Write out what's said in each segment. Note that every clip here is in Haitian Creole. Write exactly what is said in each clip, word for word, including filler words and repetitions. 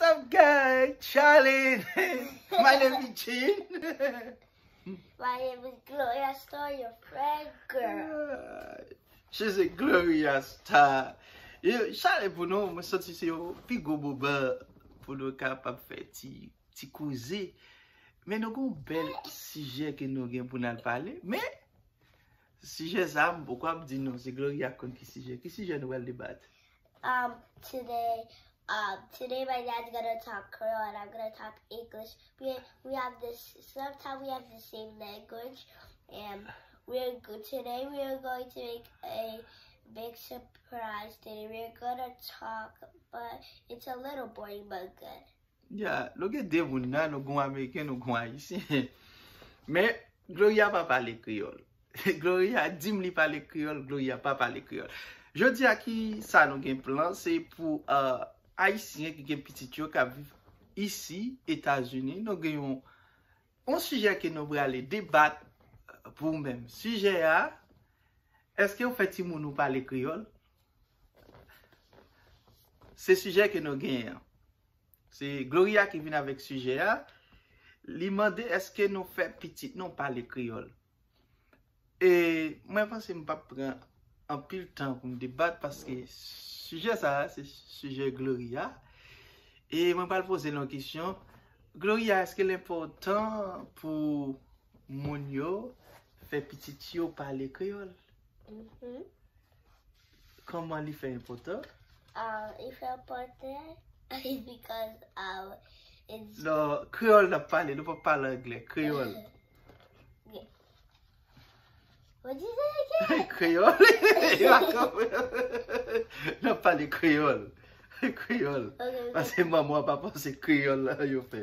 What's up, guys? Charlene. My name is Chin. My name is Gloria Star, your friend girl. She's a Gloria Star. Yo, Charlene pou nou, mwen santi se yon pi gwo moman pou nou kapab fè ti, ti koze. Men nou gen yon bèl sijè ke nou gen pou n al pale. Men sijè sa, m poko ap di nou, se Gloria k konn ki sijè. Ki sijè nou pral debat? Um, today, um, today my dad's gonna talk Creole and I'm gonna talk English. We we have this. Sometimes we have the same language, and we're go- today we are going to make a big surprise. Today we're gonna talk, but it's a little boring but good. Ya, nou gen de moun la, nou gen yon Ameriken, nou gen yon Ayisyen. Men Gloria pa pale kreyòl. Gloria di m li pale kreyòl, Gloria pa pale kreyòl. Jodi a ki sa nou gen plan, se pou uh, Ayisyen ki gen pitit yo k ap viv isi, Etazini, nou gen yon, yon sijè ke nou prale debat uh, pou ou menm. Sijè a, èske w fè timoun ou pale kreyòl? Se sijè ke nou genyen an. Se Gloria ki vin avèk sijè a. Li mande èske nou fè pitit nou pale kreyòl. E mwen panse m p ap pran anpil tan pou m debat paske sijè sa a se sijè Gloria. E mwen pral poze l yon kesyon. Gloria, èske l enpòtan pou moun yo fè pitit yo pale kreyòl? Mm-hmm. Kòman li fè enpòtan? Uh, if you're important, it's because um, it's Non, kreyòl n ap pale, nou p ap pale anglè, kreyòl. What did you say again? Kreyòl? N ap pale kreyòl. Kreyòl. Okay, okay. Paske manman pa panse kreyòl la yo fè.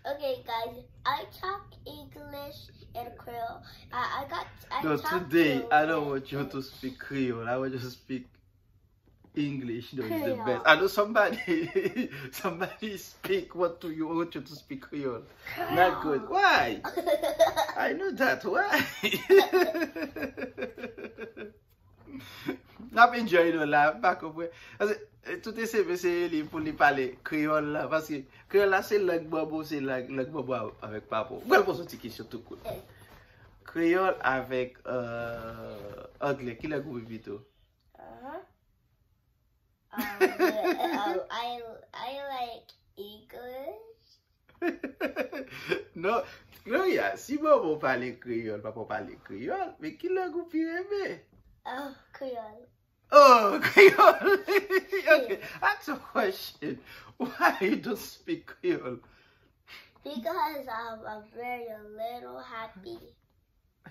Okay, guys, I talk English and Creole. I, I got. I No, talk today I don't Creole. Want you to speak Creole. I want you to speak English. No, is the Creole. Best. I know somebody, somebody speak what to you want you to speak Creole. Not good. Why? I know that. Why? N ap enjoy nou la, m pa konprann. Paske eh, tout eseye li pou li pale kreyòl la, paske kreyòl la se lang manman w, se lang, lang manman w avèk papa w. Mwen pral poze yon ti kesyon tou kout. Kreyòl avèk euh, anglè, ki lang ou prefere pito? Uh-huh. Um, but, um, I I like English. Non, Gloria, si manman w pale kreyòl, papa w pale kreyòl, men ki lang ou pi renmen? Oh, Creole. Oh, kreyòl. Okay, ask a question. Why you don't speak Creole? Because um, I'm very little happy.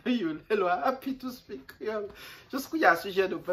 You little happy to speak Creole. Jis kounye a sijè nou